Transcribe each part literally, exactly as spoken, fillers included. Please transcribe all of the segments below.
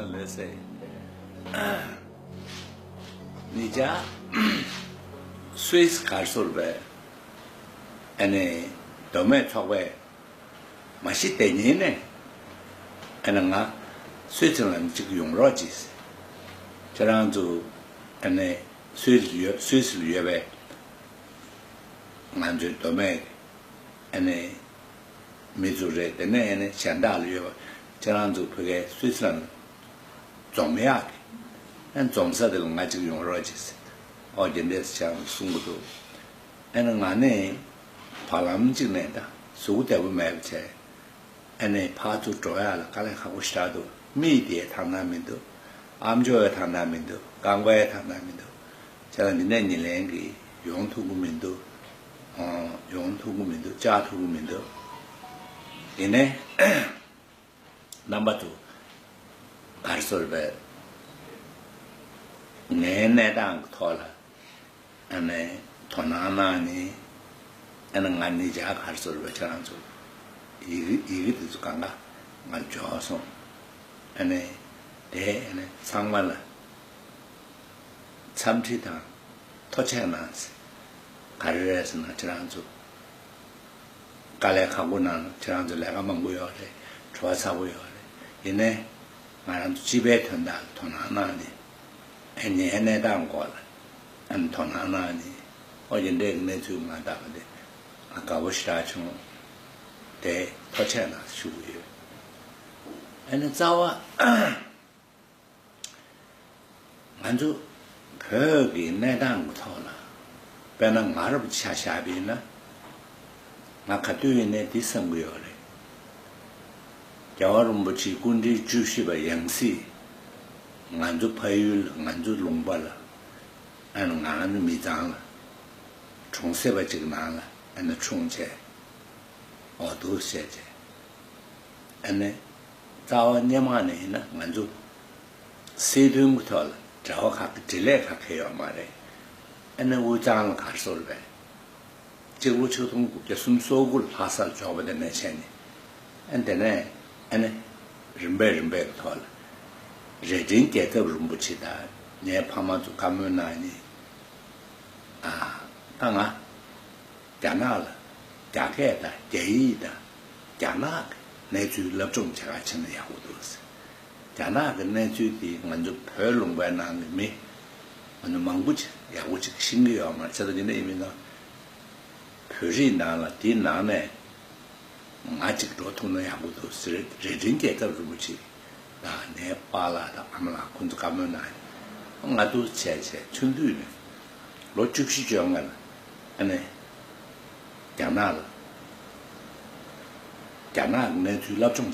ལགས་སེ། ཉེ་ཆར་སུད་སི་ག་རེ་ཟེར་བས། ཨ་ནི་མདོ་སྨད་ཚོགས་པས་མ་གཞི་དེ་ཉིན་ནས་ཨ་ནི་ང་སུད་སི་ལ་གཅིག་ཡོང་རོགས་གྱིས། ཁྱེད་རང་ཚོ་ཨ་ནི་སུད་སི་ཡོད་སུད་སི་ལ་ཡོད་པའི་ང་ཚོའི་མདོ་སྨད་ཨ་ནི་མི་ཚོ་རེད། དེ་ནས་ཨ་ནི་གཞན་དག་ལ་ཡོད་པ་ཁྱེད་རང་ཚོ་ཕ་གིའི་སུད་སི་ལ་འཛོམས་ཡག་གི་ཨ་ནི་འཛོམས་ས་དེ་ལ་ང་གཅིག་ཡོང་རོགས་གྱིས། ཨོ་དེ་འདྲས་ཁྱེད་རང་གསུང་གི་འདུག་ཨ་ནི་ང་ནི་བར་ལམ་གཅིག་ནས་ད་གཟུགས་བདེ་པོ་མེད་པ་བྱས། ཨ་ནི་ཕར་ཚུར་འགྲོ་ཡག་ལ་དཀའ་ལས་ཁག་པོ་ཞེ་དྲག་འདུག་མི་དེའི་ཐང་ན་མི་འདུག་ཨ་མཆོག་གི་ཐང་ན་མི་འདུག་རྐང་པའི་ཐང་ན་མི་འདུག་ཁྱེད་རང་འདི་ནས་ཉེར་ལེན་གྱི་ཡོང་ཐུབ་ཀྱི་མི་འདུག་ཨོ་ཡོང་ཐུབ་ཀྱི་མི་འདུག་བཅར་ཐུབ་ཀྱི་མི་འདུག་ཡིན་ནའི་རྣམ་པ་ཚོ་ག་རེ་ཟེར་བས། ངའི་གནས་སྟངས་ཀྱི་ཐོག་ལ་ཨ་ནི་དོ་སྣང་གནང་ནས་ཨ་ནི་ང་ཉེ་ཆར་ག་རེ་ཟེར་བས་ཁྱེད་རང་ཚོ་ཡི་གེ་ཡི་གེ་དེ་ཚོ་གང་ག་ང་འབྱོར་སོང་། ཨ་ནི་དེ་ཨ་ནི་ཚང་མ་ལ་འཚམས་འདྲི་དང་ཐུགས་རྗེ་གནང་། ག་རེ་རེད་ཟེར་ན་ཁྱེད་རང་ཚོ་དཀའ་ལས་ཁག་པོ་གནང་། ཁྱེད་རང་ཚོ་ལས་ཀ་མང་པོ་ཡོད་རེད། བྲེལ་བ་ཚ་པོ་ཡོད་རེད། ཡིན་ནའི་ང་རང་ཚོ་སྤྱི་པའི་དོན་དག་ལ་དོ་སྣང་གནང་ནས་ཨ་ནི་ངའི་གནས་སྟངས་སྐོར་ལ་ཨ་ནི་དོ་སྣང་གནང་ནས་ཨོ་ཡིན་འདྲའི་གནས་ཚུལ་མ་དག་པ་དེ་ང་དགའ་པོ་ཞེ་དྲག་བྱུང་། དེ་ཐུགས་རྗེ་གནང་ཞུ་གི་ཡོད། ཨ་ནི་རྩ་བ། ང་ཚོ་བོད་ཀྱི་གནས་སྟངས་ཀྱི་ཐོག་ལ་དཔེར་ན་ང་རང་ཆ་བཞག་པ་ཡིན་ན་ང་ག་དུས་ཡིན་ནའི་འདི་བསམ་གྱི་ཡོད་རེད། རྒྱལ་བ་རིན་པོ་ཆེའི་སྐུ་ཕྲེང་བཅུ་བཞི་པ་ཡང་སྲིད་ང་ཚོ་ཕ་ཡུལ་ལ་ང་ཚོ་ལུང་པ་ལ་ཨ་ནི་ང་ཚོ་མི་ཚང་ལ་གྲོང་གསེབ་པ་ཅིག་ནང་ལ་ཨ་ནི་འཁྲུངས་བྱས་འོ་འདུག་བྱས་བྱས། ཨ་ནི་རྩ་བ་སྔོན་མ་ནས་ཡིན་ན་ང་ཚོ་སྲིད་དོན་གྱི་ཐོག་ལ་འབྲེལ་བ་ཁག་གི་འབྲེལ་ལས་ཁག་གི་ཡོད་མ་རེད། ཨ་ནི་དབུས་གཙང་ལ་ག་རེ་ཟེར་བས། གཅིག་ལོ་ཆིག་སྟོང་དགུ་བརྒྱ་སུམ་ཅུ་སོ་དགུ་ལ་ལྷ་སར་འབྱོར་བ་དེ་ནས་བྱས་ནས་ཨ་ནི་དེ་ནས་ཨ་ནི་རིམ་པས་རིམ་པས་ཀྱི་ཐོག་ལ་རྭ་སྒྲེང་རྒྱལ་ཚབ་རིན་པོ་ཆེ་དང་ངའི་ཕ་མ་ཚོ་བཀའ་མོལ་གནང་ནས་ཨ་ད་ང་རྒྱ་ནག་ལ་རྒྱ་སྐད་དང་རྒྱ་ཡིག་དང་རྒྱ་ནག་གི་གནས་ཚུལ་སློབ་སྦྱོང་བྱེད་ག་ཕྱིན་ན་ཡག་པོ་འདུག་ཟེར། རྒྱ་ནག་གི་གནས་ཚུལ་དེ་ང་ཚོ་བོད་ལུང་པའི་ནང་གི་མི་ང་ཚོ་མང་པོ་ཅིག་ཡག་པོ་ཅིག་ཤེས་ཀྱི་ཡོད་མ་རེད། བྱས་ཙང་འདི་འདྲ་ཡིན་མིན་ན་བོད་རིགས་ནང་ལ་དེའི་ནང་ནས་ང་ཅིག་འགྲོ་ཐུབ་ན་ཡག་པོ་འདུག་ཟེར། རྭ་སྒྲེང་རྒྱལ་ཚབ་རིན་པོ་ཆེ་དང་ངའི་པཱ་ལགས་དང་ཨ་མ་ལགས་ཁོང་ཚོ་བཀའ་མོལ་གནང་ཡོད། ང་འདུག་བྱས་བྱས་ཆུང་དུས་ནས་ལོ་བཅུ་བཞི་བཅོ་ལྔ་ལ་ཨ་ནི་རྒྱ་ནག་ལ་རྒྱ་ནག་གི་གནས་ཚུལ་སློབ་སྦྱོང་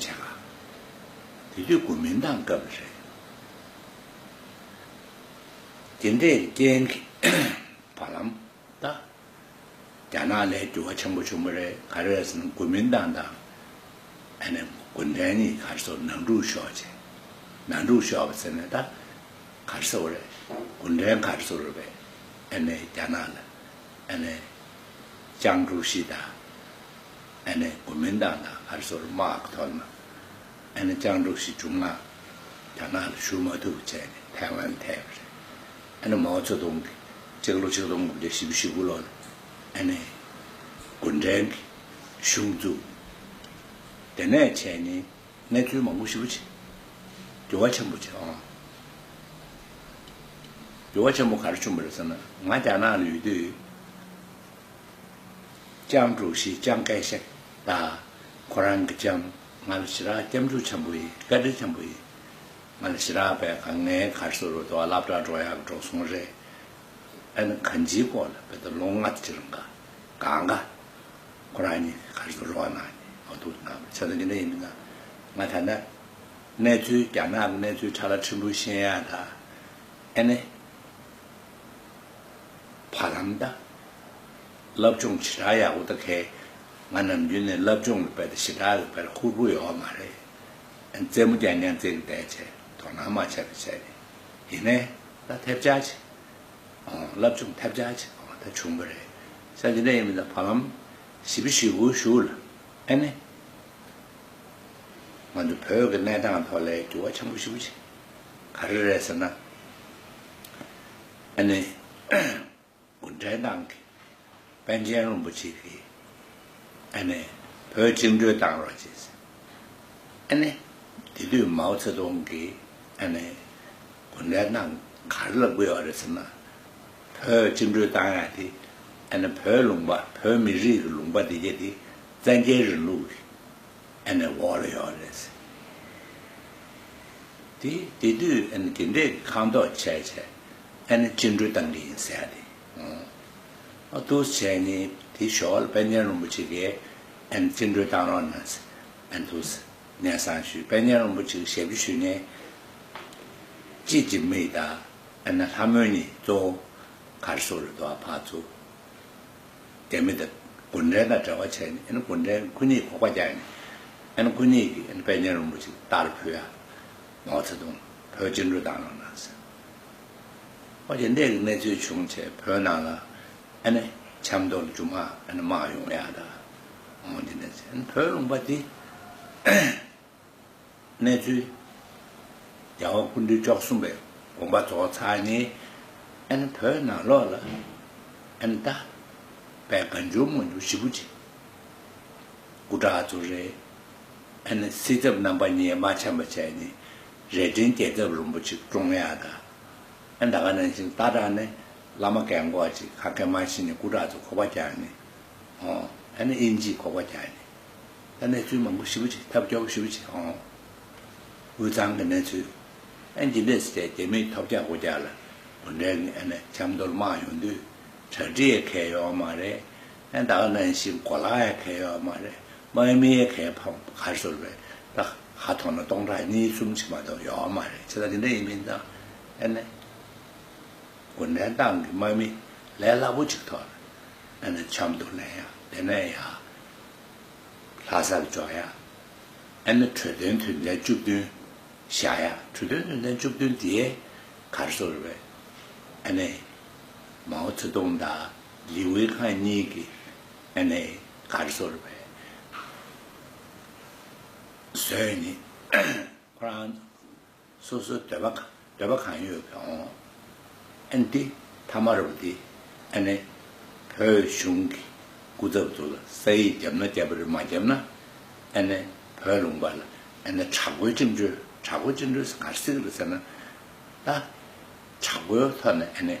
བྱེད་ག་དེ་དུས་གོ་མིན་ཏང་སྐབས་རེད། དེ་འདྲའི་རྐྱེན་གྱིས་བར་ལམ་ད་རྒྱ་ནག་ལ་འགྱུར་བ་ཆེན་པོ་བྱུང་བ་རེད། ག་རེ་རེད་ཟེར་ན་གོ་མིན་ཏང་དང་ཨ་ནི་གུང་ཁྲན་གཉིས་ག་རེ་ཟེར་ནང་འཁྲུག་ཤོར་བྱས། ནང་འཁྲུག་ཤོར་བ་ཟེར་ནས་ད་ག་རེ་ཟེར་བ་རེད། གུང་ཁྲན་ག་རེ་ཟེར་བ་རེད། ཨ་ནི་རྒྱ་ནག་ལ་ཨ་ནི་ཅང་ཀྲུའུ་ཞི་དང་ཨ་ནི་གོ་མིན་ཏང་དང་ག་རེ་ཟེར་དམག་གི་ཐོག་ནས་ཨ་ནི་ཅང་ཀྲུའུ་ཞི་མཇུག་མ་རྒྱ་ནག་ལ་བཞུགས་མ་ཐུབ་བྱས་ནས་ཐའེ་ཝན་ཐལ་བ་རེད། ཨ་ནི་མའོ་ཙེ་ཏུང་གིས་གཅིག་ལོ་ཆིག་སྟོང་དགུ་བརྒྱ་བཞི་བཅུ་ཞེ་དགུ་ལོ་ལ་ཨ་ནི་གུང་ཁྲན་གྱི་གཞུང་བཙུགས། དེ་ནས་བྱས་ནས་གནས་ཚུལ་མང་པོ་ཞེ་པོ་ཅིག་འགྱུར་བ་ཆེན་པོ་བྱུང་། འགྱུར་བ་ཆེན་པོ་ག་རེ་བྱུང་བ་རེད་ཟེར་ན་ང་རྒྱ་ནག་ལ་ཡོད་དུས། ལྕམ་དྲུག་ཤི་ལྕམ་སྐད་ཤེག་ད་ཁོ་རང་གི་ལྕམ་ང་ལ་ཞེ་དྲག་སྐྱབས་འཇུག་ཆེན་པོ་ཡིན། བཀའ་དྲིན་ཆེན་པོ་ཡིན། ང་ལ་ཞེ་དྲག་པས་གང་ངའི་གར་སོ་རུ་དོ་སློབ་གྲྭ་འགྲོ་ཡག་འགྲོ་སོང་རེད། ཨ་ནི་གང་ཅིའི་སྐོར་ལ་བོད་དུ་ལོ་ལྔ་ཅིག་རིང་ག་གང་ག་ཁོ་རང་གཉིས་གར་སོ་རུ་བ་ནང་ནས་འོ་འདུག་ནང་བྱ་ད་འདི་འདྲ་ཡིན་མིན་ན་ང་ད་ལྟ་གནས་ཚུལ་རྒྱ་ནག་གི་གནས་ཚུལ་ཁྲ་ལ་ཕྲན་བུ་ཤེས་ཡག་ད་ཨ་ནི། བར་ལམ་ད། སློབ་སྦྱོང་ཇི་ལྟར་ཡག་པོ་ད་གས། ང་ནམ་རྒྱུན་ནས་སློབ་སྦྱོང་ལ་དཔེ་ད་ཞེ་དྲག་གི་དཔེ་ད་ཁུར་པོ་ཡོད་མ་རེད། རྩེད་མོ་རྐྱང་རྐྱང་རྩེ་གི་བསྡད་བྱས་དོ་སྣང་མ་བྱས་པ་བྱས་ནས་ཡིན་ནའི་ད་ཐེབས་ཆག་ཆེ། ཨོ་སློབ་སྦྱོང་ཐེབས་ཆག་ཆེ་ཨོ་ད་བྱུང་པ་རེད། ས་འདི་འདྲ་ཡིན་མིན་ད་བར་ལམ་ཞི་བ་ཞི་གུ་ཞུ་ལ་ཨེ་ནི། ང་ཚོ་བོད་ཀྱི་གནས་སྟངས་ཐོག་ལ་འགྱུར་བ་ཆེན་པོ་ཞེ་པོ་ཅིག་ག་རེ་རེད་ཟེར་ན། ཨ་ནི། གུང་ཁྲན་ཏང་གི་པཎ་ཆེན་རིན་པོ་ཆེ་གིས་ཨ་ནི་བོད་བཅིངས་འགྲོལ་བཏང་རོགས་བྱེད་ཟེར། ཨ་ནི། དེ་དུས་མའོ་ཙེ་ཏུང་གིས་ཨ་ནི་གུང་ཁྲན་ཏང་ག་རེ་ལབ་དགོས་ཡོད་རེད་ཟེར་ན། བོད་བཅིངས་འགྲོལ་བཏང་ཡག་དེ་ཨ་ནི་བོད་ལུང་པ་བོད་མི་རིགས་ཀྱི་ལུང་པ་དེ་གྱད་དེ་བཙན་རྒྱལ་རིང་ལུགས་ཀྱི་ཨ་ནི་འོག་ལ་ཡོད་རེད་ཟེར། དེ་དེ་དུས་ཨ་ནི་དེ་འདྲས་ཀྱི་ཁ་མདོག་བྱས་བྱས་ཨ་ནི་བཅིངས་འགྲོལ་བཏང་གི་ཡིན་ཟེར་ཡག་དེ། ཨོ་འདུག་བྱས་ནས་དེ་ཞོར་ལ་པཎ་ཆེན་རིན་པོ་ཆེ་གིས་ཨ་ནི་བཅིངས་འགྲོལ་བཏང་རོགས་གནང་ཟེར་ཨ་ནི་འདུག་ཟེར། གནས་ཚང་ཞུས། པཎ་ཆེན་རིན་པོ་ཆེ་གིས་ཞབས་ཕྱི་ཞུས་ནས་ཅི་ཇི་མི་དང་ཨ་ནི་ལྷ་མོ་གཉིས་གཙོ་བོ་གར་སོ་རུ་དོ་ཕར་ཚུར་རྒྱ་མི་དང་གུང་ཁྲན་དང་འབྲེལ་བ་བྱས་ནས་ཨ་ནི་གུང་ཁྲན་ཁོ་གཉིས་ཁོག་པ་རྒྱག་ནས་ཨ་ནི་ཁོ་གཉིས་ཀྱིས་ཨ་ནི་པཎ་ཆེན་རིན་པོ་ཆེ་རྟར་ཕུད་ཡ། མའོ་ཙེ་ཏུང་བོད་བཅིངས་འགྲོལ་བཏང་རོགས་གནང་ཟེར། ཨོ་དེ་འདྲས་ཀྱི་གནས་ཚུལ་བྱུང་བྱས་བོད་ནང་ལ་ཨ་ནི་ཆབ་མདོ་ལ་རྒྱུ་མ་ཨ་ནི་མང་ཡོང་ཡག་ད། ཨོ་དེ་འདྲས་ཨ་ནི་བོད་ལུང་པ་དེ་གནས་ཚུལ་རྒྱལ་བ་སྐུ་ཕྲེང་བཅུ་གསུམ་པའི་དགོངས་པ་རྫོགས་ཚར་ནས་ཨ་ནི་བོད་ནང་ལོགས་ལ་ཨ་ནི་ད་དཔེ་གང་བྱུང་མང་བྱུང་ཞེ་པོ་ཅིག་སྐུ་དྲག་ཚོ་རེད། ཨ་ནི་སྲིད་ཚབ་རྣམ་པ་གཉིས་མ་འཆམ་པ་བྱས་ནས་རྭ་སྒྲེང་རྒྱལ་ཚབ་རིན་པོ་ཆེ་བཀྲོངས་ཡག་དང་། ཨ་ནི་ད་ག་ནང་བཞིན་སྟག་བྲག་ནས་བླ་མ་རྒན་གོག་ཅིག་ཁ་སྐད་མ་ཤེས་ནས་སྐུ་དྲག་ཚོ་ཁོག་པ་རྒྱག་ནས། ཨོ་ཨ་ནི་དབྱིན་ཇིས་ཁོག་པ་རྒྱག་ནས། ད་གནས་ཚུལ་མང་པོ་ཞེ་པོ་ཅིག་ཐབས་སྐྱོ་པོ་ཞེ་པོ་ཅིག་ཨོ། དབུས་གཙང་གི་གནས་ཚུལ། ཨ་ནི་འདི་འདྲས་ཟེར་རྒྱ་མིས་ཐོབ་རྒྱག་སྒོ་རྒྱག་ལ་གུང་ཁྲན་གྱི་ཨ་ནི་ཆབ་མདོར་དམག་ཡོང་དུས་གྲ་སྒྲིག་ཡང་གང་ཡང་ཡོད་མ་རེད། ཨ་ནི་ད་ག་ནང་བཞིན་གོ་ལག་ཡང་གང་ཡང་ཡོད་མ་རེད། དམག་མི་ཡང་གང་ཡང་ཕམ་ག་རེ་ཟེར་རེད། ད་ཧ་ཐོག་ན་སྟོང་ཕྲག་གཉིས་གསུམ་ཅིག་མ་གཏོགས་ཡོད་མ་རེད། བྱས་ཙང་དེ་འདྲ་ཡིན་མིན་ཙང་ཨ་ནི་གུང་ཁྲན་ཏང་གི་དམག་མི་ལས་སླ་པོ་ཅིག་ཐོག་ཨ་ནི་ཆབ་མདོ་ལེན་ཡག་དེ་ནས་ཡང་ལྷ་སར་འབྱོར་ཡག་ཨ་ནི་གྲོས་མཐུན་དོན་ཚན་བཅུ་བདུན་བཞག་ཡག་གྲོས་མཐུན་དོན་ཚན་བཅུ་བདུན་དེ་ག་རེ་ཟེར་རེད། ཨ་ནི་མའོ་ཙེ་ཏུང་དང་ལི་ཝེ་ཁང་གཉིས་ཀྱིས་ཨ་ནི་ག་རེ་ཟེར་རེད། བཟོས་ནི་ཁོ་རང་སོ་སོའི་འདོད་པ་ག་འདོད་པ་གང་ཡོད་ཀྱང་ཨ་ནི་འདི་ཐ་མ་རུ་འདི་ཨ་ནི་བོད་གཞུང་གི་སྐུ་ཚབ་ཚོ་ལ་ས་ཡིག་བརྒྱབ་ན་བརྒྱབ་པ་རེད། མ་བརྒྱབ་ན་ཨ་ནི་བོད་ལུང་པ་ལ་ཨ་ནི་དྲག་པོའི་བཅིངས་འགྲོལ། དྲག་པོའི་བཅིངས་འགྲོལ་ཟེར་ག་རེ་ཟེར་གི་རེད་ཟེར་ན། ད་དྲག་པོའི་ཐོག་ནས་ཨ་ནི་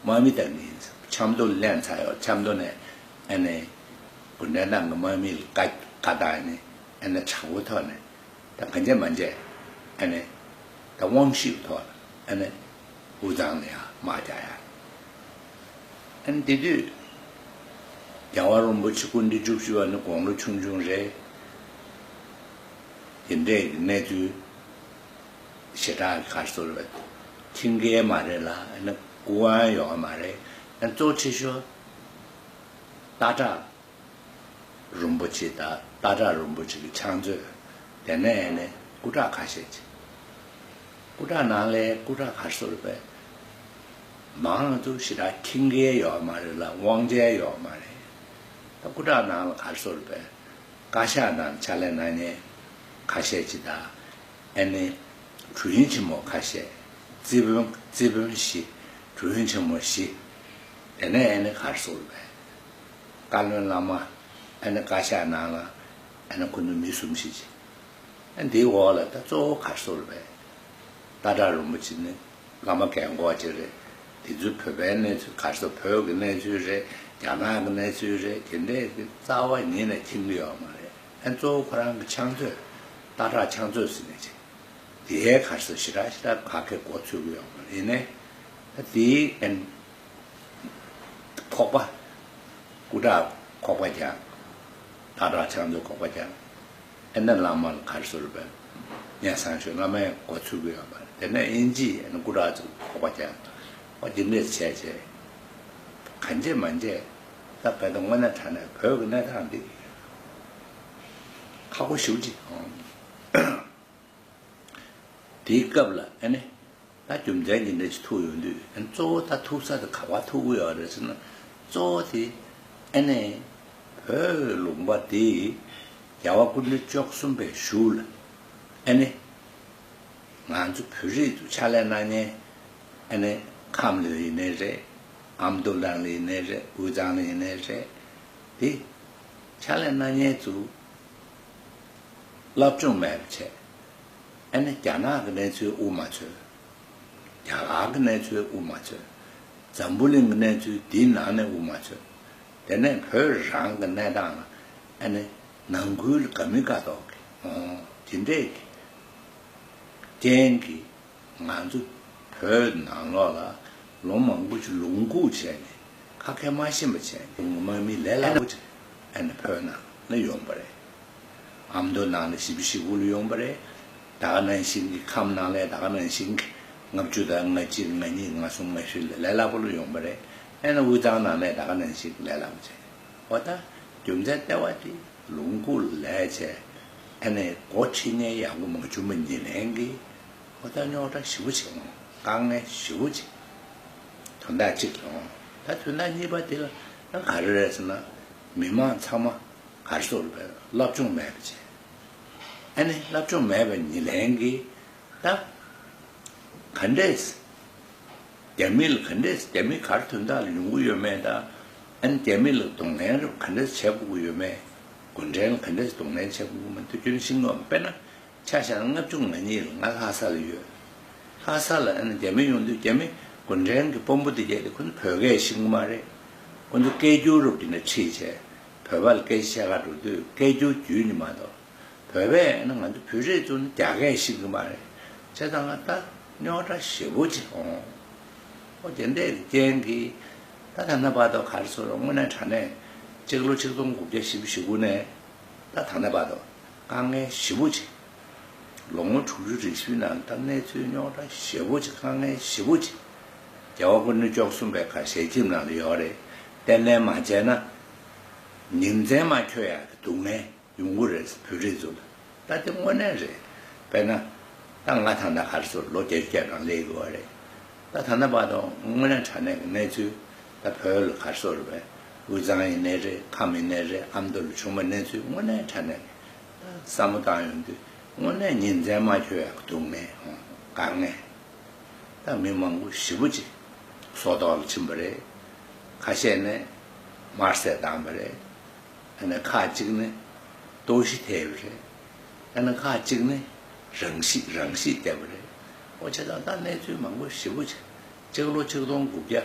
དམག་མི་དང་ནི་ཆབ་མདོ་ལེན་ཚར་ཡོད། ཆབ་མདོ་ནས་ཨ་ནི་གུང་ཁྲན་ཏང་གི་དམག་མི་ལ་བཀའ་བཀའ་བཏང་ནས་ཨ་ནི་དྲག་པོའི་ཐོག་ནས་ད་གང་བྱས་མ་བྱས་ཨ་ནི་ད་དབང་ཤུགས་ཐོག་ཨ་ནི་དབུས་གཙང་ལ་ཡང་དམག་རྒྱག་ཡག་ཨ་ནི་དེ་དུས་རྒྱལ་བ་རིན་པོ་ཆེ་སྐུ་ཕྲེང་བཅུ་བཞི་པ་ནི་དགུང་ལོ་ཆུང་ཆུང་རེད། དེ་འདྲས་ཀྱི་གནས་ཚུལ་ཞེ་དྲག་གི་ག་རེ་ཟེར་རེད། མཁྱེན་གྱི་མ་རེད་ལ་ཨ་ནི་སྐུ་དབང་ཡོད་མ་རེད། ཨ་ནི་གཙོ་ཆེ་ཤོས་སྟག་བྲག་རིན་པོ་ཆེ་དང་སྟག་བྲག་རིན་པོ་ཆེ་གི་ཕྱག་མཛོད། དེ་ནས་ཨ་ནི་སྐུ་དྲག་ཁ་ཤས་ཅིག་སྐུ་དྲག་ནང་ལས་སྐུ་དྲག་ག་རེ་ཟེར་རེད། མང་ང་ཚོ་ཞེ་དྲག་མཁྱེན་གྱི་ཡོད་མ་རེད་ལ་དབང་ཆ་ཡོད་མ་རེད། ད་སྐུ་དྲག་ནང་ལ་ག་རེ་ཟེར་རེད། བཀའ་ཤག་ནང་ཕྱག་ལས་གནང་མཁན་ཁ་ཤས་ཅིག་དང་ཨ་ནི་ཁྲུའུ་ཡིན་ཆེན་མོ་ཁ་ཤས། རྩིས་དཔོན་རྩིས་དཔོན་བཞི། ཁྲུའུ་ཡིན་ཆེན་མོ་བཞི། དེ་ནས་ཨ་ནི་ག་རེ་ཟེར་རེད། བཀའ་བློན་བླ་མ། ཨ་ནི་བཀའ་ཤག་ནང་ལ་ཨ་ནི་ཁོ་ཚོ་མི་གསུམ་བཞི་ཅིག་ཨ་འདིའི་འོག་ལ་ད་གཙོ་བོ་ག་རེ་ཟེར་རེད། སྟག་བྲག་རིན་པོ་ཆེ་ནི་བླ་མ་རྒན་གོག་ཅིག་རེད། དེ་ཚོའི་བོད་པའི་གནས་ཚུལ་ག་རེ་ཟེར། བོད་ཀྱི་གནས་ཚུལ་རེད། རྒྱ་ རྒྱ་ནག་གི་གནས་ཚུལ་རེད། དེ་འདྲས་ཀྱི་རྩ་བ་ཉིད་ནས་མཁྱེན་གྱི་ཡོད་མ་རེད། ཨ་གཙོ་བོ་ཁོ་རང་གི་ཕྱག་མཛོད། སྟག་བྲག་ཕྱག་མཛོད་ཟེར་ནས་ཅིག་དེའི་གར་སོ་ཞེ་དྲག་ཞེ་དྲག་ག་གེ་མགོ་ཚོད་ཀྱི་ཡོད་མ་རེད། ཡིན་ནའི་ད་དེའི་ཨན་ཁོག་པ། སྐུ་དྲག་ཁོག་པ་རྒྱག་སྟག་བྲག་ཕྱག་མཛོད་ཁོག་པ་རྒྱག་ཨེ་ནས་བླ་མ་ལ་གར་སོ་རུ་བས་ཉན་སང་ཞོག་བླ་མའི་མགོ་ཚུགས་ཀྱི་ཡོད་པ་རེད། དེ་ནས་དབྱིན་ཇི་ཨེ་ནས་སྐུ་དྲག་ཚོ་ཁོག་པ་རྒྱག་ཨོ་དེ་འདྲས་བྱས་བྱས་གང་བྱས་མ་བྱས་ད་བས་ད་དངོས་གནས་དྲང་གནས་བོད་ཀྱི་གནས་སྟངས་འདི་ཁག་པོ་ཞེ་པོ་ཅིག་ཨང་། དེའི་སྐབས་ལ་ཨེ་ནས་ད་རྒྱུ་མཚན་གྱི་འདྲ་ཅིག་ཐུག་ཡོང་དུས་ཨེ་གཙོ་བོ་ད་ཐུག་ས་དེ་ག་པར་ཐུག་གི་ཡོད་རེད་ཟེར་ན། གཙོ་བོ་དེ་ཨེ་ནས་བོད་ལུང་པ་དེ་རྒྱལ་བ་སྐུ་ཕྲེང་བཅུ་གསུམ་པའི་གཞུག་ལ་ཨེ་ནས་ང་ཚོ་བོད་རིགས་ཚོ་ཕྱག་ལས་གནང་མཁན་ཨེ་ནས་ཁམས་ལ་ཡིན་ནའི་རེད། ཨ་མདོ་ནང་ལ་ཡིན་ནའི་རེད། དབུས་གཙང་ལ་ཡིན་ནའི་རེད། དེ་ཕྱག་ལས་གནང་མཁན་ཚོ་སློབ་སྦྱོང་མེད་པ་བྱས། ཨ་ནི་རྒྱ་ནག་གི་གནས་ཚུལ་དབུ་མ་འཚོལ། རྒྱ་གར་གྱི་གནས་ཚུལ་དབུ་མ་འཚོལ། འཛམ་བུ་གླིང་གི་གནས་ཚུལ་འདིའི་ནང་ནས་དབུ་མ་འཚོལ། དེ་ནས་བོད་རང་གི་གནས་སྟངས་ལ་ཨ་ནི་ནང་ཁུལ་ལ་ག་མི་དགའ་མདོག་གི་ཨོ་དེ་འདྲས་ཀྱི་རྐྱེན་གྱིས་ང་ཚོ་བོད་ནང་ལོགས་ལ་ལོ་མང་པོ་ཞིག་ལུང་ཁུག་བྱས་ནས་ཁ་སྐད་མ་ཤེས་པ་བྱས་ནས་ངོ་མ་མི་ལས་སླ་པོ་ཅིག་ཨ་ནི་བོད་ནང་ལ་ཡོང་པ་རེད། ཨ་མདོ་ནང་ལ་བཞི་བཅུ་ཞེ་དགུ་ལ་ཡོང་པ་རེད། ད་ག་ནང་བཞིན་གྱི་ཁམས་ནང་ལ་ད་ག་ནང་བཞིན་གྱི་ལྔ་བཅུ་དང་ལྔ་གཅིག་ལྔ་གཉིས་ལྔ་གསུམ་ལྔ་བཞི་ལ་ལས་སླ་པོ་ལ་ཡོང་པ་རེད། ཨེ་ན་དབུས་གཙང་ནང་ལ་ད་ག་ནང་བཞིན་གྱི་ལས་སླ་པོ་བྱས། འོ་ད་རྒྱུ་མཚན་ལྟེ་བ་དེ་ལུང་ཁུག་ལ་ལས་བྱས། ཨེ་ནས་སྒོ་ཕྱེ་མཁན་ཡག་པོ་མ་བྱུང་བ་ཉིད་ལན་གྱིས་འོ་ད་རྙོག་དྲ་ཞེ་པོ་ཅིག་ཡོང་། དཀའ་ངལ་ཞེ་པོ་ཅིག་དོན་དག་གཅིག་ཡོང་། ད་དོན་དག་གཉིས་པ་དེ་ལ་ད་ག་རེ་རེད་ཟེར་ན། མི་མང་ཚང་མ་གར་སོ་རུ་བས་སློབ་སྦྱོང་མེད་པ་བྱས། ཨ་ནི་སློབ་སྦྱོང་མེད་པ་ཉིད་ལན་གྱིས་ད་ག་འདྲས་རྒྱ་མི་ལ་ག་འདྲས་རྒྱ་མི་གར་དོན་དག་ལ་ཡོང་གི་ཡོད་མེད་དང་། ཨ་ནི་རྒྱ་མི་ལ་གདོང་ལེན་རུ་ག་འདྲས་བྱེད་དགོས་ཀྱི་ཡོད་མེད། གུང་ཁྲན་ལ་ག་འདྲས་གདོང་ལེན་བྱེད་དགོས་ཀྱི་མེད་དུ་རྒྱུན་ཤིང་ངོ་། དཔེར་ན་ཆ་བཞག་ན་ལྔ་བཅུ་ང་གཉིས་ལ་ང་ལྷ་ས་ལ་ཡོད། ལྷ་ས་ལ་ཨ་ནི་རྒྱ་མི་ཡོང་དུས་རྒྱ་མི་གུང་ཁྲན་གྱི་དཔོན་པོ་དེ་གྱད་དེ་ཁོ་ཚོ་བོད་སྐད་ཤེས་ཀྱི་མ་རེད། ཁོ་ཚོ་སྐད་སྒྱུར་རུ་དེ་ནས་ཁྲིད་བྱས་བོད་པ་ལ་སྐད་ཆ་བཤད་ག་འགྲོ་དུས་སྐད་སྒྱུར་བརྒྱུད་ནི་མ་གཏོགས། བོད་པས་ཨ་ནི་ང་ཚོ་བོད་རིགས་ཚོ་ནི་རྒྱ་སྐད་ཤེས་ཀྱི་མ་རེད། བྱས་ཙང་ང་ད་རྙོག་དྲ་ཞེ་པོ་ཅིག་འོང་། ཨོ་དེ་འདྲའི་རྐྱེན་གྱིས་ད་ད་ལྟ་བར་དུ་ག་རེ་ཟེར་རོ། དངོས་གནས་དྲང་གནས་གཅིག་ལོ་ཆིག་སྟོང་དགུ་བརྒྱ་བཞི་བཅུ་ཞེ་དགུ་ནས་ད་ད་ལྟ་བར་དུ་དཀའ་ངལ་ཞེ་པོ་ཅིག་ལོ་ངོ་དྲུག་ཅུ་རེ་བཞིའི་ནང་ད་གནས་ཚུལ་རྙོག་དྲ་ཞེ་པོ་ཅིག་དཀའ་ངལ་ཞེ་པོ་ཅིག་རྒྱལ་བ་སྐུ་ཕྲེང་བཅུ་གསུམ་པའི་ཁ་ཞལ་ཁྱིམ་ནང་ལ་ཡོད་རེད། གཏན་ནས་མ་བྱས་ན་ཉིན་མཚན་མ་འཁྱོལ་ཡག་གི་སྡུག་བསྔལ་ཡོང་གི་རེད། བོད་རིགས་ཚོ་ལ་ད་དེ་དངོས་གནས་རེད། དཔེར་ན་ད་ང་ད་ལྟ་ག་རེ་ཟེར་ལོ་བརྒྱད་ཅུ་གྱ་གྲངས་སླེབས་ཡོད་རེད། ད་ད་ལྟ་བར་དུ་དངོས་གནས་དྲང་གནས་ཀྱི་གནས་ཚུལ་ད་བོད་ལ་ག་རེ་ཟེར་རེད་པས། དབུས་གཙང་ཡིན་ནའི་རེད། ཁམས་ཡིན་ནའི་རེད། ཨ་མདོ་ལ་བྱུང་བའི་གནས་ཚུལ་དངོས་གནས་དྲང་གནས་ཀྱི་ད་བསམ་བློ་བཏང་ཡོང་དུས་དངོས་གནས་ཉིན་མཚན་མ་འཁྱོལ་ཡག་གི་སྡུག་བསྔལ་དཀའ་ངལ། ད་མི་མང་པོ་ཞེ་པོ་ཅིག་སྲོག་ཐོག་ལ་ཕྱིན་པ་རེད། ཁ་ཤས་ནས་དམར་བསད་བཏང་པ་རེད། ཨ་ནི་ཁག་གཅིག་ནི་ལྟོགས་ཤི་ཐེབས་པ་རེད། ཨ་ནི་ཁག་གཅིག་ནི་རང་ཤི་རང་ཤི་བརྒྱབ་པ་རེད། འོ་བྱས་ཙང་ད་གནས་ཚུལ་མང་པོ་ཞེ་པོ་ཅིག་གཅིག་ལོ་ཆིག་སྟོང་དགུ་བརྒྱ་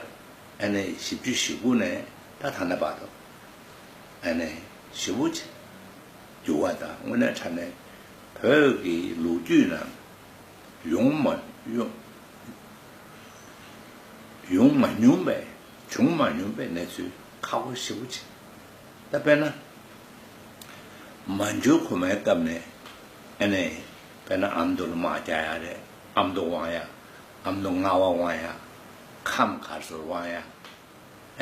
ཨ་ནི་བཞི་བཅུ་ཞེ་དགུ་ནས་ད་ད་ལྟ་བར་དུ་ཨ་ནི་ཞེ་པོ་ཅིག་འགྱུར་བ་དང་དངོས་གནས་དྲང་གནས་བོད་ཀྱི་ལོ་རྒྱུས་ནང་ཡོང་མ་ཡོང་ཡོང་མ་མྱོང་པའི་བྱུང་མ་མྱོང་པའི་གནས་ཚུལ་ཁག་པོ་ཞེ་པོ་ཅིག་ད་དཔེར་ན་མན་ཇུ་གོང་མའི་སྐབས་ནས་ཨ་ནི་དཔེར་ན་ཨ་མདོ་ལ་དམག་རྒྱག་ཡག་རེད། ཨ་མདོ་དབང་ཡག་ཨ་མདོ་རྔ་བ་དབང་ཡག་ཁམས་གར་སོར་དབང་ཡག་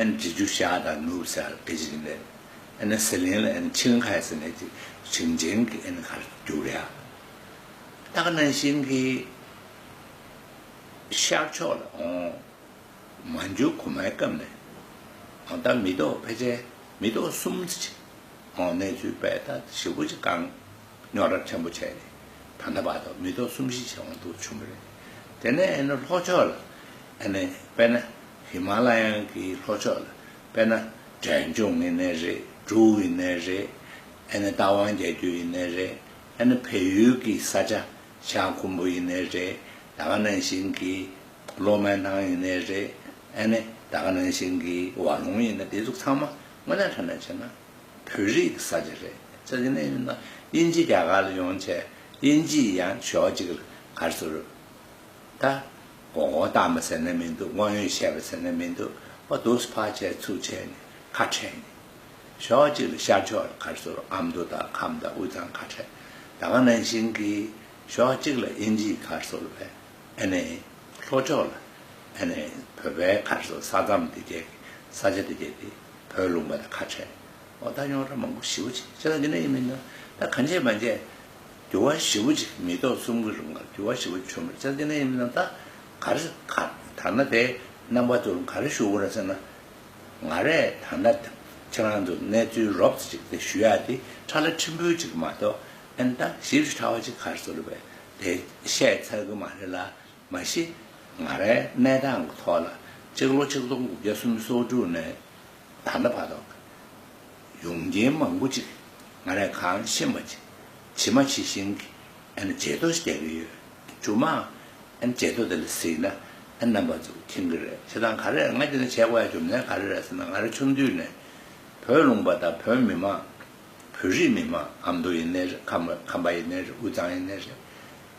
ཨན་འབྲི་རྒྱུ་ཤ་དང་ནུབ་ཟེར་སྐད་ཅིག་ཡིན་པས། ཨན་ཟི་ལིང་ལ་ཨན་ཆིང་ཁའི་ཟེར་ནས་ཅིག་ཞིང་ཆེན་གྱི་ཨན་གར་རྒྱུག་རེད། ད་ག་ནང་བཞིན་གྱི་ཤར་ཕྱོགས་ལ་འོང་། མན་ཇུ་གོང་མའི་སྐབས་ནས་འོང་ད་མི་ཐོག་ཕལ་ཆེར་མི་ཐོག་གསུམ་ཙམ་ཅིག་འོང་གནས་ཚུལ་དཔེ་ད་ཞེ་པོ་ཅིག་གང་། རྙོག་དྲ་ཆེན་པོ་བྱས་ནས་ད་ལྟ་བར་དུ་མི་ཐོག་གསུམ་བཞི་བྱས་འོང་འདུག་བྱུང་བ་རེད། དེ་ནས་ཨེ་ནི་ལྷོ་ཕྱོགས་ལ་ཨེ་ནི་དཔེར་ན་ཧི་མ་ལ་ཡན་གྱི་ལྷོ་ཕྱོགས་ལ་དཔེར་ན་འབྲས་ལྗོངས་ཡིན་ནའི་རེད། འབྲུག་ཡིན་ནའི་རེད། ཨེ་ནི་རྟ་དབང་རྒྱལ་རྒྱུད་ཡིན་ནའི་རེད། ཨེ་ནི་བལ་ཡུལ་གྱི་ས་ཆ་ཤར་ཁུམ་བུ་ཡིན་ནའི་རེད། ད་ག་ནང་བཞིན་གྱི་གློ་སྨོན་ཐང་ཡིན་ནའི་རེད། ཨེ་ནི་ ད་ག་ནང་བཞིན་གྱི་ཝ་ལུང་ཡིན་ན་དེ་ཚོ་ཚང་མ་དངོས་གནས་དྲང་གནས་བྱས་ན་བོད་རིགས་ཀྱི་ས་ཆ་རེད། ས་ཆ་ནས་ཡིན་ན་དབྱིན་ཇི་རྒྱ་གར་ལ་ཡོང་བྱས་དབྱིན་ཇི་ཡང་ཕྱོགས་གཅིག་ལ་ག་རེ་ཟེར། ད་མགོ་སྐོར་བཏང་བ་ཟེར་ན་མི་འདུག་དངོས་ཡོད་བཤད་པ་ཟེར་ན་མི་འདུག་ཨོ་འདུག་སེ་ཕར་བྱས་ཚུར་བྱས་ནས་ཁ་བྲལ་ནས། ཕྱོགས་གཅིག་ལ་ཤར་ཕྱོགས་ལ་ག་རེ་ཟེར་ཨ་མདོ་དང་ཁམས་དང་དབུས་གཙང་ཁ་བྲལ། ད་ག་ནང་བཞིན་གྱི་ཕྱོགས་གཅིག་ལ་དབྱིན་ཇིའི་ག་རེ་ཟེར་བས། ཨ་ནི་ལྷོ་ཕྱོགས་ལ་ཨ་ནི་བོད་པའི་ག་རེ་ཟེར་ས་མཚམས་དེ་གའི་ས་ཆ་དེ་གའི་དེ་བོད་ལུང་པ་དང་ཁ་བྲལ། འོ་ད་ཡོང་ར་མང་པོ་ཞེ་པོ་ཅིག་བྱས་ཙང་དེ་འདྲ་ཡིན་མིན་ན་ད་གང་བྱས་མ་བྱས་འགྱུར་བ་ཞེ་པོ་ཅིག་མི་ཐོག་གསུམ་གྱི་རིང་ལ་འགྱུར་བ་ཞེ་པོ་བྱུང་མ་རེད། བྱས་ཙང་དེ་འདྲ་ཡིན་མིན་ན་ད་ག་རེ་ག་ད་ན་དེ་རྣམ་པ་ཚོར་ག་རེ་ཞུ་དགོས་རེད་ཟེར་ན། ང་རས་ད་ལྟ་ཁྱེད་རང་ཚོ་གནས་ཚུལ་རོབ་ཙམ་ཅིག་དེ་ཞུ་ཡག་དེ་ཁྲ་ལ་ཁྲིམས་དཔོན་ཅིག་མ་གཏོགས་ཨ་ནི་ད་ཞིབ་ཅིང་ཕྲ་བ་ཅིག་ག་རེ་ཟེར་བས་དེ་བཤད་ཚར་གི་མ་རེད་ལ། མ་གཞི་ང་རའི་གནས་སྟངས་ཀྱི་ཐོག་ལ་གཅིག་ལོ་ཆིག་སྟོང་དགུ་བརྒྱ་སུམ་ཅུ་སོ་དྲུག་ནས་ད་ལྟ་བར་དུ་ཡོང་མཁན་མང་པོ་ཅིག་ང་རས་གང་ཤེས་པ་ཅིག་ཇི་མ་ཇི་བཞིན་གྱི་ཨ་ནི་བརྗེད་ཐོ་ཞིག་རྒྱག་གི་ཡོད། མཇུག་མ་ཨ་ནི་བརྗེད་ཐོ་དེ་ལ་གཟིགས་ན་ཨ་རྣམ་པ་ཚོ་མཁྱེན་གི་རེད། བྱས་ཙང་ག་རེ་ང་འདི་ནས་བྱས་དགོས་ཡ་རྒྱུ་མཚན་ག་རེ་རེད་ཟེར་ན། ང་རང་ཆུང་དུས་ནས་བོད་ལུང་པ་དང་བོད་མི་མང་བོད་རིགས་མི་མང་ཨ་མདོ་ཡིན་ནའི་རེད། ཁམས་ཁམས་པ་ཡིན་ནའི་རེད། དབུས་གཙང་ཡིན་ནའི་རེད།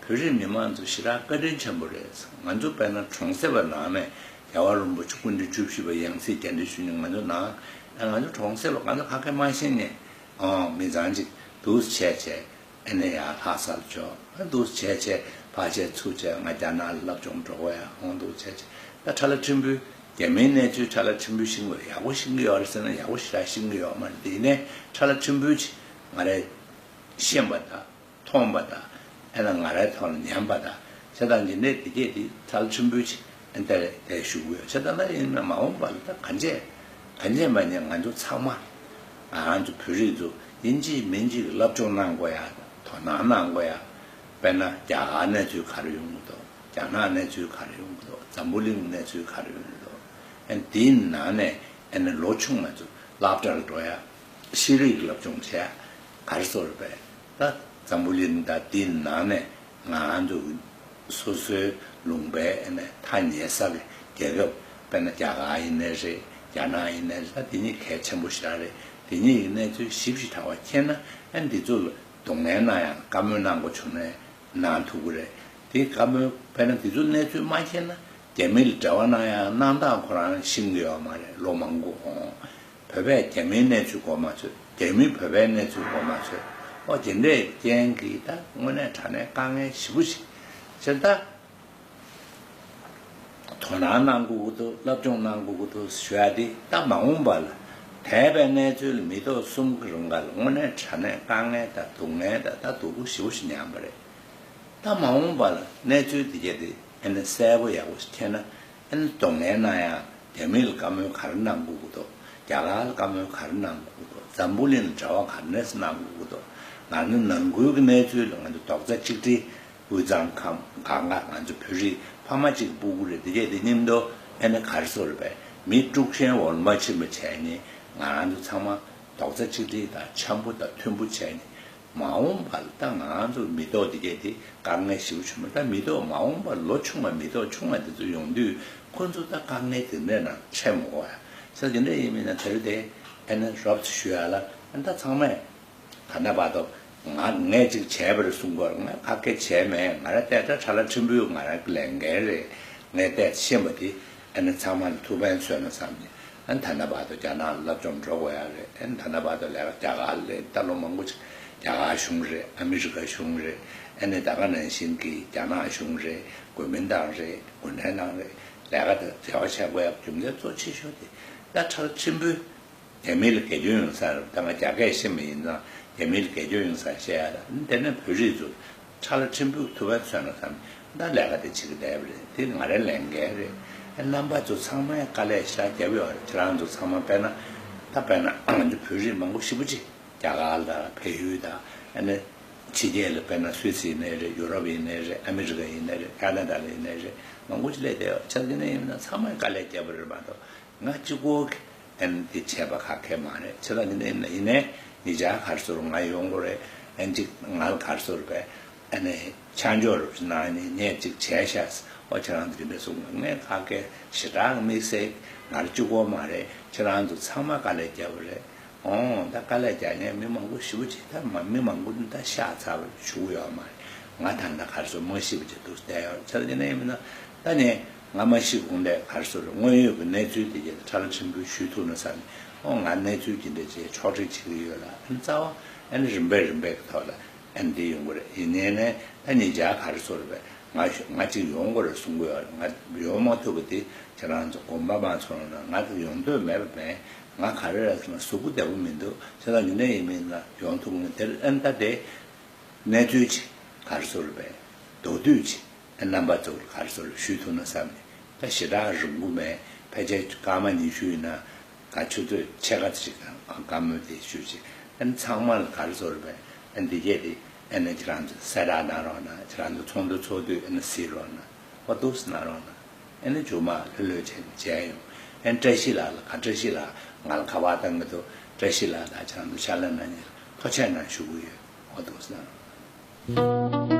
བོད་རིགས་མི་མང་ཚོ་ཞེ་དྲག་བཀའ་དྲིན་ཆེན་པོ་རེད། ང་ཚོ་དཔེར་ན་གྲོང་གསེབ་པ་ནང་ནས་རྒྱལ་བ་རིན་པོ་ཆེ་སྐུ་ཕྲེང་བཅུ་བཞི་པ་ཡང་སྲིད་རྒྱ་འདྲེན་ཞུ་མཁན་ང་ཚོ་ནང་ང་ཚོ་གྲོང་གསེབ་པ་ང་ཚོ་ཁ་སྐད་མ་ཤེས་ནས་ཨང་མི་ཚང་ཅིག་འདུག་སེ་བྱས་བྱས། ཨ་ནི་ཡར་ལྷ་སར་འབྱོར། ཨ་འདུག་སེ་བྱས་བྱས་ཕར་བྱས་ཚུར་བྱས་ང་རྒྱ་ནག་ལ་སློབ་སྦྱོང་འགྲོ་དགོས་ཡ་འོང་འདུག་བྱས་བྱས། ད་ཁྲ་ལ་ཁྲིམས་དཔོན་རྒྱ་མིའི་གནས་ཚུལ་ཁྲ་ལ་ཁྲིམས་དཔོན་ཤེས་ཀྱི་ཡོད། ཡག་པོ་ཤེས་ཀྱི་ཡོད་རེད་ཟེར་ན་ཡག་པོ་ཞེ་དྲག་ཤེས་ཀྱི་ཡོད་མ་རེད། དེ་ཡིན་ནའི་ཁྲ་ལ་ཁྲིམས་དཔོན་ཅིག་ང་རས་ཤེས་པ་དང་མཐོང་པ་དང་ཨ་ནི་ང་རའི་ཐོག་ལ་ཉན་པ་དང་བྱས་ཙང་འདི་འདྲས་དེ་གས་དེ་ཁྲ་ལ་ཁྲིམས་དཔོན་ཅིག་ཨ་ནི་དེ་རེད་དེ་ཞུ་གི་ཡོད། བྱས་ཙང་ད་ཡིན་ན་མ་འོངས་པ་ལ་ད་གང་བྱས་གང་བྱས་མ་ཉན་ང་ཚོ་ཚང་མ་ང་ཚོ་བོད་རིགས་ཚོ་ཡིན་གཅིག་མིན་གཅིག་སློབ་སྦྱོང་གནང་དགོས་ཡ། དོ་སྣང་གནང་དགོས་ཡ། དཔེར་ན་རྒྱ་གར་གནས་ཚུལ་ག་རེ་ཡོང་གི་འདུག་རྒྱ་ནག་གནས་ཚུལ་ག་རེ་ཡོང་གི་འདུག་འཛམ་བུ་གླིང་གནས་ཚུལ་ག་རེ་ཡོང་གི་འདུག་ཨ་ནི་དེའི་ནང་ནས་ཨ་ནི་ལོ་ཆུང་བ་ཚོ་སློབ་གྲྭར་འགྲོ་ཡ། ཤེས་རིག་སློབ་སྦྱོང་བྱས་ཡ། ག་རེ་ཟེར་བས་ད་འཛམ་བུ་གླིང་ད་དེའི་ནང་ནས་ང་ཚོ་སོ་སོའི་ལུང་པའི་ཨ་ནི་ཐག་ཉེ་ས་གི་རྒྱལ་ཁབ་དཔེར་ན་རྒྱ་གར་ཡིན་ནའི་རེད། རྒྱ་ནག་ཡིན་ནའི་རེད། ད་དེ་གཉིས་གལ་ཆེན་པོ་ཞེ་དྲག་རེད། དེ་གཉིས་ཀྱི་གནས་ཚུལ་ཞིབ་ཞིབ་ཕྲ་བ་མཁྱེན་ན་ཨ་ནི་འདི་ཚོ་ལ་གདོང་ལེན་གནང་ཡ་བཀའ་མོལ་གནང་དགོས་བྱུང་ནའི་གནང་ཐུབ་ཀྱི་རེད། དེ་བཀའ་མོལ་དཔེར་ན་དེ་ཚོ་གནས་ཚུལ་མ་མཁྱེན་ན་རྒྱ་མི་ལ་འབྲེལ་བ་གནང་ཡ་གནང་སྟངས་ཁོ་རང་ཤེས་ཀྱི་ཡོད་མ་རེད། ལོ་མང་པོ་འོང་། བོད་པས་རྒྱ་མིའི་གནས་ཚུལ་གོ་མ་ཚོད། རྒྱ་མིས་བོད་པའི་གནས་ཚུལ་གོ་མ་ཚོད། ཨོ་དེ་འདྲའི་རྐྱེན་གྱིས་ད་དངོས་གནས་དྲང་གནས་དཀའ་ངལ་ཞེ་པོ་ཞིག་ཕྱིར་ད་དོ་སྣང་གནང་དགོས་ཀྱི་འདུག་སློབ་སྦྱོང་གནང་དགོས་ཀྱི་འདུག་ཞུ་ཡ་དེ་ད་མ་འོངས་པ་ལ་འདས་པའི་གནས་ཚུལ་ལ་མི་ཐོག་གསུམ་གྱི་རིང་ག་ལ་དངོས་གནས་དྲང་གནས་དཀའ་ངལ་དང་སྡུག་བསྔལ་དང་ད་སྡུག་པོ་ཞེ་པོ་ཞིག་མྱངས་པ་རེད། ད་མ་འོངས་པ་ལ་གནས་ཚུལ་འདི་གས་དེ་ཨ་ནི་གསལ་པོ་ཡག་པོ་ཞིག་མཁྱེན་ན་ཨ་ནི་གདོང་ལེན་གནང་ཡ། རྒྱ་མི་ལ་བཀའ་མོལ་ག་རེ་གནང་དགོས་ཀྱི་འདུག་རྒྱ་གར་ལ་བཀའ་མོལ་ག་རེ་གནང་དགོས་ཀྱི་འདུག་འཛམ་བུ་གླིང་ལ་འབྲེལ་བ་ག་རེ་གནང་དགོས་ཀྱི་འདུག་ང་ཚོ་ནང་ཁུལ་གྱི་གནས་ཚུལ་ལ་ང་ཚོ་རྡོག་རྩ་གཅིག་སྒྲིལ། དབུས་གཙང་ཁམས་གང་ག་ང་ཚོ་བོད་རིགས་ཕ་མ་གཅིག་སྤུ་གུ་རེད། འདི་གས་དེ་མཉམ་དུ་ཨ་ནི་ག་རེ་ཟེར་བས་མི་དཀྲུག་ཤིང་འོ་མ་ཕྱིན་པ་བྱས་ནས་ང་རང་ཚོ་ཚང་མ་རྡོག་རྩ་གཅིག་སྒྲིལ་དང་འཆམ་པོ་དང་མཐུན་པོ་བྱས་ནས། མ་འོངས་པ་ལ་ད་ང་ཚོ་མི་ཐོག་འདི་གས་དེ་དཀའ་ངལ་ཞེ་པོ་བྱུང་མ་ད་མི་ཐོག་མ་འོངས་པ་ལོ་ཆུང་བ་མི་ཐོག་ཆུང་བ་འདི་ཚོ་ཡོང་དུས་ཁོ་ཚོ་ད་དཀའ་ངལ་དེ་འདྲ་ནང་འཕྲད་མི་དགོས་ཡ། ས་དེ་འདྲ་ཡིན་མིན་ན་དེ་རིང་དེ་ཨ་ནི་རོབ་ཙམ་ཞུ་ཡ་ལ་ཨ་ད་ཚང་མས་ད་ལྟ་བར་དུ་ང་ངས་ཅིག་བྱས་པ་རེད་གསུང་གི་ཡོད་རེད། ང་ཕ་གི་བྱས་མེད། ང་རང་བལྟས་ད་ཁྲ་ལ་ཁྲིམས་དཔོན་ང་རང་གི་ལས་འགན་རེད། ངས་བལྟས་ཤེས་པ་དེ་ཨ་ནི་ཚང་མ་ལ་ཐུགས་ཕན་གསོས་ན་བསམ་ནས། ཨ་ནི་ད་ལྟ་བར་དུ་རྒྱ་ནག་ལ་སློབ་སྦྱོང་འགྲོ་དགོས་ཡ་རེད། ཨ་ནི་ད་ལྟ་བར་དུ་ལས་ཀ་རྒྱ་གར་ལ་ད་ལོ་མང་པོ་ཅིག་རྒྱ་གར་གཞུང་རེད། ཨ་མི་རི་ཀ་གཞུང་རེད། ཨ་ནི་ད་ག་ནང་བཞིན་གྱི་རྒྱ་ནག་གཞུང་རེད། གོ་མིན་ཏང་རེད། གུང་ཁྲན་ཏང་རེད། ལས་ཀ་དང་འབྲེལ་བ་བྱེད་དགོས་ཡ་རྒྱུ་མཚན་གཙོ་ཆེ་ཤོས་དེ་ད་ཁྲ་ལ་ཁྲིམས་དཔོན་རྒྱ་མི་ལ་དགེ་སྐྱོན་ཡོང་ས་རེད། ད་ང་རྒྱ་སྐད་ཤེས་མི་ཡིན་ཙང་རྒྱ་མི་ལ་དགེ་སྐྱོན་ཡོང་ས་བཤད་ཡ་ད་དེ་ནས་བོད་རིགས་ཚོ་ཁྲ་ལ་ཁྲིམས་དཔོན་ཐུགས་ཕན་གསོས་ན་བསམ་ད་ལས་ཀ་དེ་བྱེད་ཀྱི་བསྡད་པ་རེད། དེ་ང་རའི་ལས་འགན་རེད། ཨ་རྣམ་པ་ཚོ་ཚང་མས་དཀའ་ལས་ཞེ་དྲག་བརྒྱབ་ཡོད་རེད། ཁྱེད་རང་ཚོ་ཚང་མ་དཔེར་ན་ད་དཔེར་ན་ང་ཚོ་བོད་རིགས་མང་པོ་ཞེ་པོ་ཅིག་རྒྱ་གར་དང་བལ་ཡུལ་དང་ཨ་ནི་ཕྱི་རྒྱལ་ལ་དཔེར་ན་སུད་སི་ཡིན་ནའི་རེད། ཡུ་རོབ་ཡིན་ནའི་རེད། ཨ་མི་རི་ཀ་ཡིན་ནའི་རེད། ཁ་ན་ཌ་ལ་ཡིན་ནའི་རེད། མང་པོ་ཅིག་སླེབས་བསྡད་ཡོད། ཆ་འདི་ནས་ཡིན་ན་ཚང་མས་དཀའ་ལས་བརྒྱབ་པ་རེད་མ་གཏོགས་ང་གཅིག་པོ་གིས་ཨ་ནི་འདི་བྱས་པ་ཁག་ཁེ་མ་རེད། ཆ་ད་འདི་ནས་ཡིན་ན་ཡིན་ནའི་ཉེ་ཆར་ག་རེ་ཟེར་ང་ཡོང་གི་རེད། ཨ་ནི་གཅིག་ང་ལ་ག་རེ་ཟེར་བས། ཨ་ནི་ཆ་འཇོག་རུ་གནང་ནས་ངས་ཅིག་བྱས་ཤག། ཨོ་ཁྱེད་རང་ཚོ་དེ་འདྲ་གསུང་གི། ངས་ཁ་སྐད་ཞེ་དྲག་དམིགས་བསལ་ང་རང་གཅིག་པོ་མ་རེད། ཁྱེད་རང་ཚོ་ཚང་མ་དཀའ་ལས་བརྒྱབ་པ་རེད། ཨོ་ད་དཀའ་ལས་རྒྱག་མཁན་མི་མང་པོ་ཞེ་པོ་ཅིག་ད་མ་མི་མང་པོ་ད་ཤ་ཚ་བ་བྱུང་ཡོད་མ་རེད། ང་ད་ལྟ་ག་རེ་ཟེར་མ་ཤི་བ་ཅིག་འདུག་བསྡད་ཡོད་རེད། ཆ་ལ་ཡིན་ན་ཡིན་མིན་ན་ད་ནི་ང་མ་ཤི་གོང་ལས་ག་རེ་ཟེར་དངོས་ཡོད་ཀྱི་གནས་ཚུལ་དེ་རྗེས་ཁྲ་ལ་ཆེན་པོས་ཞུས་ཐུབ་ན་བསམ་ནས། ཨོ་ང་གནས་ཚུལ་ཅི་འདྲ་ཅིག་ཕྱོགས་སྒྲིག་བྱེད་ཀྱི་ཡོད་ལ། ཨ་ནི་རྩ་བ་ཨ་ནི་རིམ་པས་རིམ་པས་ཀྱི་ཐོག་ལ་ཨ་ནི་འདི་ཡོང་གི་རེད། ཡིན་ནའི་ནས་ད་ཉིན་ཆ་ག་རེ་ཟེར་བས། ང་ང་ཅིག་ཡོང་དགོས་རེད་གསུང་གི་ཡོད་རེད། ང་ཡོང་མ་ཐུབ་པ་དེ་ཁྱེད་རང་ཚོ་དགོངས་པ་མ་ཚོམ་རོགས་གནང་། ང་ད་ཡོང་འདོད་མེད་པ་མེད། ང་ག་རེ་རེད་ཟེར་ན་གཟུགས་པོ་བདེ་པོ་མི་འདུག། ཁྱེད་རང་ཡིན་ན་ཡིན་མིན་ལ་ཡོང་ཐུབ་ངེས་དེར་ཨ་ནི་ད་དེ་གནས་ཚུལ་ཅིག་ག་རེ་ཟེར་བས། མདོར་བསྡུས་ཅིག་ཨ་རྣམ་པ་ཚོར་ག་རེ་ཟེར་ཞུས་ཐུབ་ན་བསམ་ནས། ད་ཞེ་དྲག་རིང་པོ་མེད། ཕལ་ཆེར་སྐར་མ་ཉི་ཤུ་ཡིན་ན། ག་ཆུ་ཚོད་ཕྱེད་ཀ་ཅིག་གམ་བཀའ་མོལ་དེ་ཞུས་ཅིག། ཨ་ནི་ཚང་མ་ལ་ག་རེ་ཟེར་བས། ཨ་ནི་འདི་གས་དེ་ཨ་ནི་ཁྱེད་རང་ཚོ་གསལ་བསྒྲགས་གནང་རོགས་གནང་། ཁྱེད་རང་ཚོ་ཚོགས་འདུ་ཚོགས་དུས་ཨ་ནི་གཟིགས་རོགས་གནང་། ཨོ་འདུག་སེ་གནང་རོགས་གནང་། ཨ་ནི་མཇུག་མ་ལྷོད་ལྷོད་བྱས་ནས་མཇལ་ཡོང་། ཨ་ནི་བཀྲ་ཤིས་ལགས་ལ་ག་བཀྲ་ཤིས་ལགས་ང་ལ་ཁ་པར་བཏང་གི་འདུག། བཀྲ་ཤིས་ལགས་དང་ཁྱེད་རང་ཚོ་ཕྱག་ལས་གནང་མཁན་ལ་ཐུགས་རྗེ་ཆེ་གནང་ཞུ་གི་ཡོད། ཨོ་འདུག་སེ་གནང་རོགས།